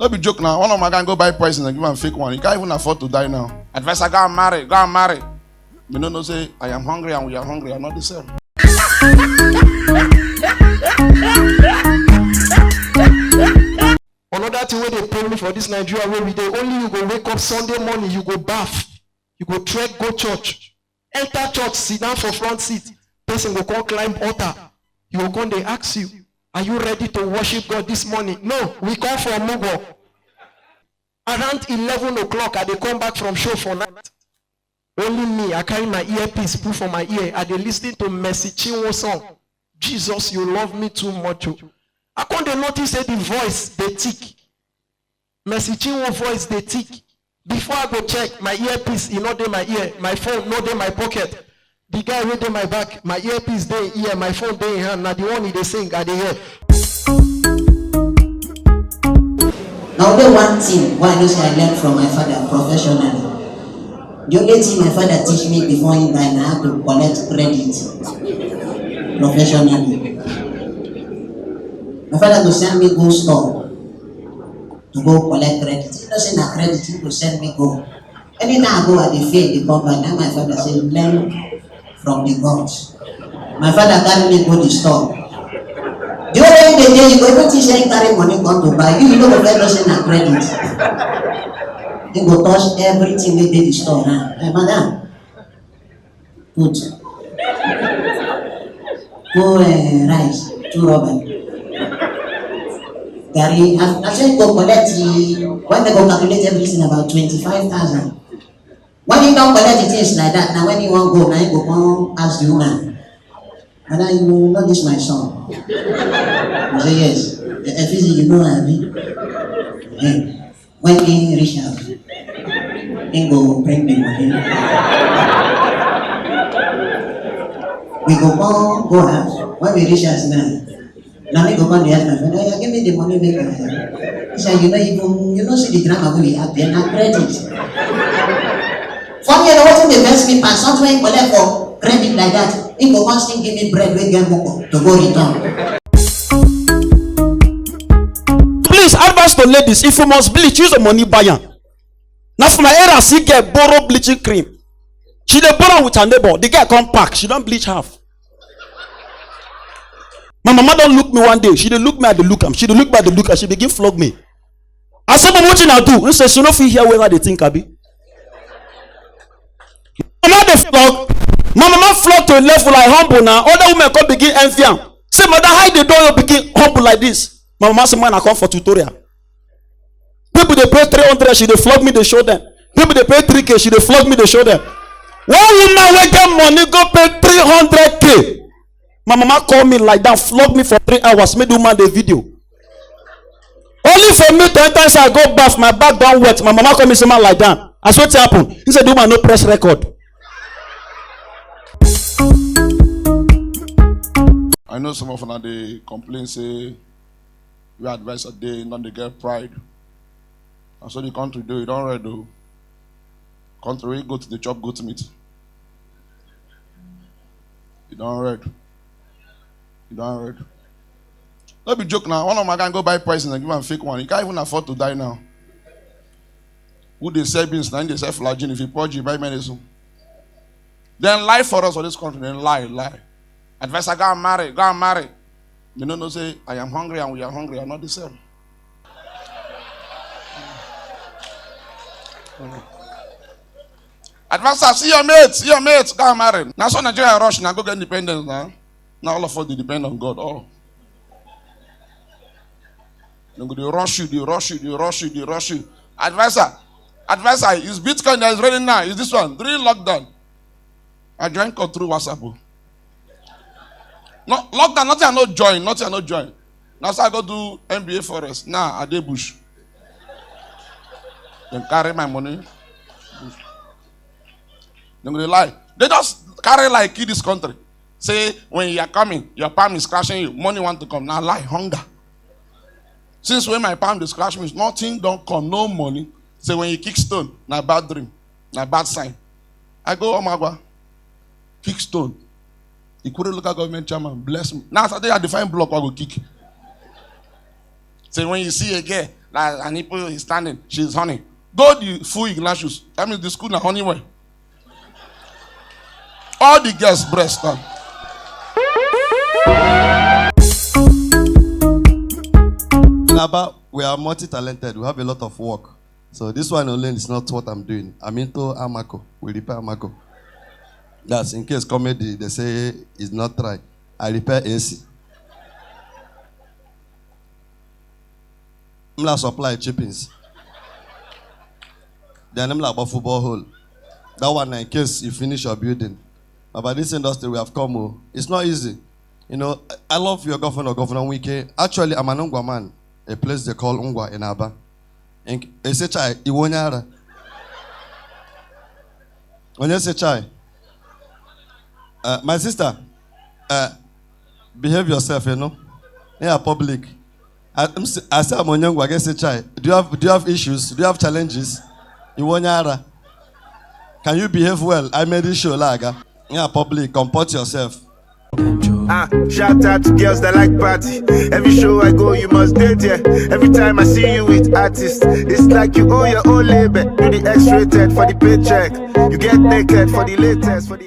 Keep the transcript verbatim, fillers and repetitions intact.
No be joke now. One of my guy go buy poison and give am fake one. He can't even afford to die now. Advice: I go and marry, go and marry. You no know say I am hungry and we are hungry, are not the same. Another thing wey dey pain me for this Nigeria wey we dey, only you go wake up Sunday morning, you go baff, you go trek go church, enter church, sit down for front seat, person go come climb altar, you go come dey ask you, are you ready to worship God this morning? No, we come for mugo. Around eleven o'clock, I dey come back from show for night. Only me, I carry my earpiece put for my ear. I dey listen to Mercy Chinwo song. Jesus, you love me too much. Oh. I come dey notice say the voice dey thick. Mercy Chinwo voice dey thick. Before I go check, my earpiece, e no dey my ear. My phone no dey my pocket. The guy wey dey my back, my earpiece dey in ear, my phone dey in hand. Na the one he dey sing, I dey hear. Na only one thing wey I know say I learn from my father professionally. The only thing my father teach me before he die na how to collect credit professionally. My father go send me go store to go collect credit. He know say na credit, he go send me go. Anytime I go, I dey fail, dey come back. Na my father say, learn from the gods. My father carry me go the store. The only thing dey there, you go even think say he carry money come to buy. You, you no go fit know say na credit. He go touch everything wey dey the store now. Hey, madam, put. Go, eh, rice, two rubber. Garri, as, as he go collect, he, when they go calculate everything, about twenty-five thousand. When he don collect the things like that, now when he wan go, now he go come ask the woman, "Madam, you know this my son?" He say, "Yes." "Eh, eh, Fizi, you know, abi?" Eh, when he reach house, he go bring the money. We go come go house. When we reach house now, na me go come dey ask my friend, "Oya, give me the money make I." He say, "You no even, you no see the drama wey we act there, na credit." Funny enough, wetin dey vex me pass, something wey he collect for credit like that, he go come still give me bread wey get moko to go return. Please, advice to ladies: if you must bleach, use your money buy am. Na for my area, see girl borrow bleaching cream. She dey borrow with her neighbor. The girl come pack. She don bleach half. My mama don look me one day. She dey look me, I dey look am. She dey look me, I dey look am. She begin flog me. I say, "Mama, wetin I do?" He say, "She no fit hear wetin I dey think, abi?" Mama dey flog. My mama flog to a level I humble now. Other women come begin envy am. Say, "Madam, how you dey do your pikin humble like this?" My mama say, "Man, I come for tutorial." People dey pay three hundred, she dey flog me, dey show them. People dey pay three K, she dey flog me, dey show them. One woman wey get money go pay three hundred K. My mama call me, lie down, flog me for three hours, make the woman dey video. Only for me to enter inside, go baff, my back don wet. My mama call me, say, "Man, lie down." I say, "Wetin happen?" He say, "The woman no press record." I know some of una dey complain say your advice a day, not dey get pride. And so the country do, e don red o. Country wey goat dey chop goat meat. E don red. E don red. No be joke now. One of my guy go buy poison and give am fake one. He can't even afford to die now. Who dey sell beans na him dey sell flagyl. If you purge, you buy medicine. Then lie for us for this country. Then lie, lie. Advice: I go and marry, go and marry. You no know say I am hungry and we are hungry, are not the same. Advice: I see your mate, see your mate, go and marry. Na so Nigeria rush, na go get independence now. Now all of us dey depend on God. Oh. Dem go dey rush you, dey rush you, dey rush you, dey rush you. Advisor, advisor, is Bitcoin that is running now? Is this one? During lockdown, I join call through WhatsApp o. No, lockdown, nothing I no join, nothing I no join. Na so I go do M B A forex. Now I dey bush. Dem carry my money. Dem go dey lie. They just carry lie kill this country. Say when you are coming, your palm is scratching you. Money want to come. Na lie, hunger. Since when my palm dey scratch me, nothing don come, no money. Say when you kick stone, na bad dream, na bad sign. I go Omagwa, kick stone. Ikure local government chairman bless me. Now as I dey, I dey find block wey I go kick. Say when you see a girl, Like, and people is standing, she's honey. Go the full Ignatius. That means the school na honey well. All the girls breast down. In Aba, we are multi-talented. We have a lot of work. So this one alone is not what I'm doing. I'm into Amaco. We repair Amaco. That's in case comedy, they say it's not right. I repair A C. Mla supply chippings. Then Mla football hole. That one in case you finish your building. But by this industry we have come, oh, it's not easy. You know, I love your governor, Governor Wike. Actually, I'm an Ngwa man, a place they call Ngwa in Aba. In, ị sị chai, ị wụ onye ara. Onye sị chai. Uh, my sister, uh, behave yourself, you know. Yeah, public. I, I'm s- I say I'm onye Ngwa, I say chai. Do you have do you have issues? Do you have challenges? Ị wụ onye ara. Can you behave well? I made this show laga. Yeah, public, comport yourself. Ah, shout out to girls that like party. Every show I go, you must date, yeah. Every time I see you with artists, it's like you owe your own label. You the X-rated for the paycheck. You get naked for the latest, for the